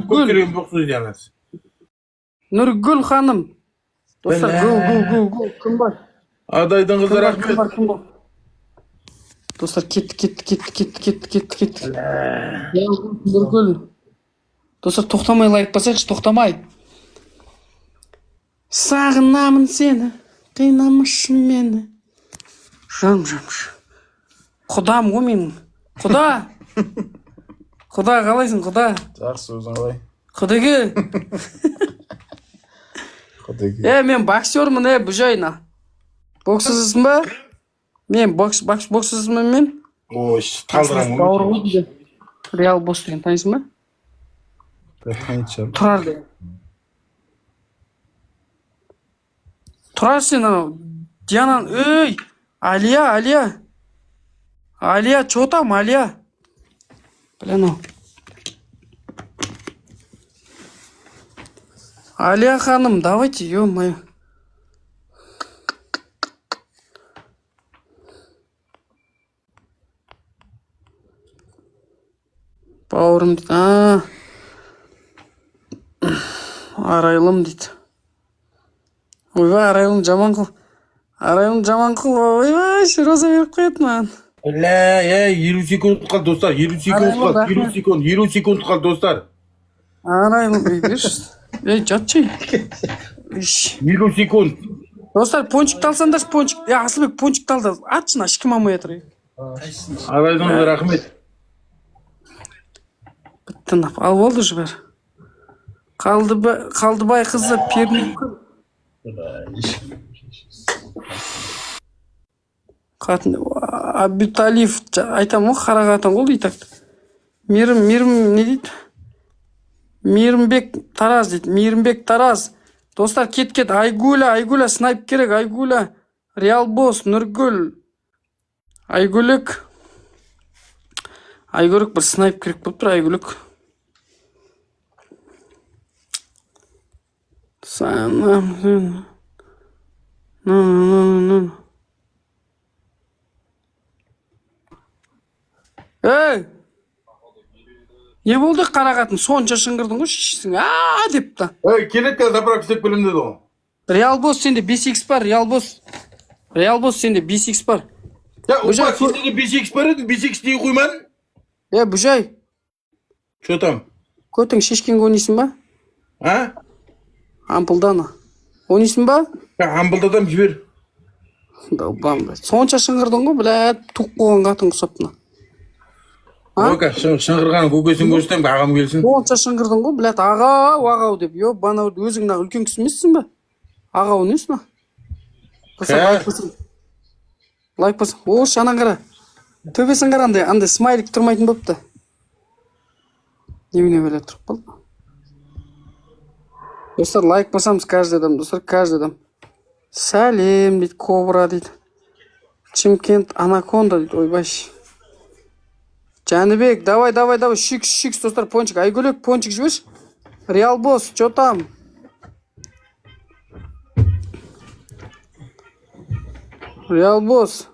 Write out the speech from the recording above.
Нұргүл. Көп жүрген жоқсыз Дианасы. Нұргүл ханым. Достар, Бля. го, го, го, го. Кім бар? Адайдың Кім қызы, бар, кім рахмет. бар, кім бар? Достар, кеттік, кеттік, кеттік, кеттік, кеттік, кеттік, кеттік. Нұргүл. Достар, тоқтамай лайк басайықшы, тоқтамай. Сағынамын сені, қинамашы мені. Жам, жам, жам. Құдам ғой менің. Құда. Құда, қалайсың, құда? Жақсы, өзің қалай? Құдеке. Құдеке. Е, мен боксермін, е, Бүжай, на. Боксшысың ба? Мен боксшысымын мен. Ой, талдырамын Бауыр ғой. ғой бізде. Реал босс деген танисың ба? Танитын шығармын. Тұрар деген. Тұрар, сен анау Диана, ей, Алия, Алия. Алия, чё там, Алия? Бля, анау. Алия ханым, давайте, ё-моё. Бауырым дейді. А. Арайлым дейді. Ойбай, Арайлым жаман қыл. Арайлым жаман қыл. Ойбай, роза беріп қояды маған. Бля, ей, 50 секунд қалды, достар, 50 секунд Арайлым, қалды, рахмет. 50 секунд, 50 секунд қалды, достар. Арайлым, ей, берші. Ей, жатшы. Иш. 50 секунд. Достар, пончикті алсаңдаршы, пончик. Е, Асылбек, пончикті ал да. Атшы, мына ешкім алмай жатыр. Ей. Арайдың қызы, рахмет. Бітті, мына. Ал болды уже бәрі. Қалдыбай қызы Пернекүл. Қатын Абиталиев, айтамын ғой, қара қатын ғой дейді. Мейірім, Мейірім не дейді? Мейірімбек Тараз дейді. Мейірімбек Тараз. Достар, кет, кет. Айгуля, Айгуля, снайп керек, Айгуля. Реал босс, Нұргүл. Айгүлік. Айгүлік, бір снайп керек болып тұр, Айгүлік. Сана. Ну, ну, ну, ну. Ей! Не болды, қара қатын? Сонша шыңғырдың ғой, шешесің. А деп та. Ей, келеді қазір, заправка істеп келемін деді ғой. Реал босс, сенде 5x бар, Реал босс. Реал босс, сенде 5x бар. Я, Бұжай, опа, сенде де 5x бар еді, 5x дей қоймадың? Е, Бүжай, Че там? көтің шешкенге ойнайсың ба? А? Ампылданы. Ойнайсың ба? Я, ампылдатамын, жібер. Долбан, блядь. Сонша шыңғырдың ғой, блядь, туып қойған қатын құсап мына. А? Ой, шыңғырған көкесін көрсетемін, ағам келсін. Сонша шыңғырдың ғой, блядь, ағау, ағау деп. Ебана, өзің мына үлкен кісі емессің ба? Ағау несі мына? Достар, Ә? лайк басың. Лайк басың. Ош, анан қара. Төбесін қара, андай, андай смайлик тұрмайтын болыпты. Немене, бәле тұрып қалды? Достар, лайк басамыз каждый адам, достар, каждый адам. Сәлем дейді, Кобра дейді. Чимкент анаконда дейді, ойбай. Жәнібек, давай, давай, давай, шикс, шикс, достар, пончик. Айгүлек, пончик жіберші. Реал босс, чё там? Реал босс.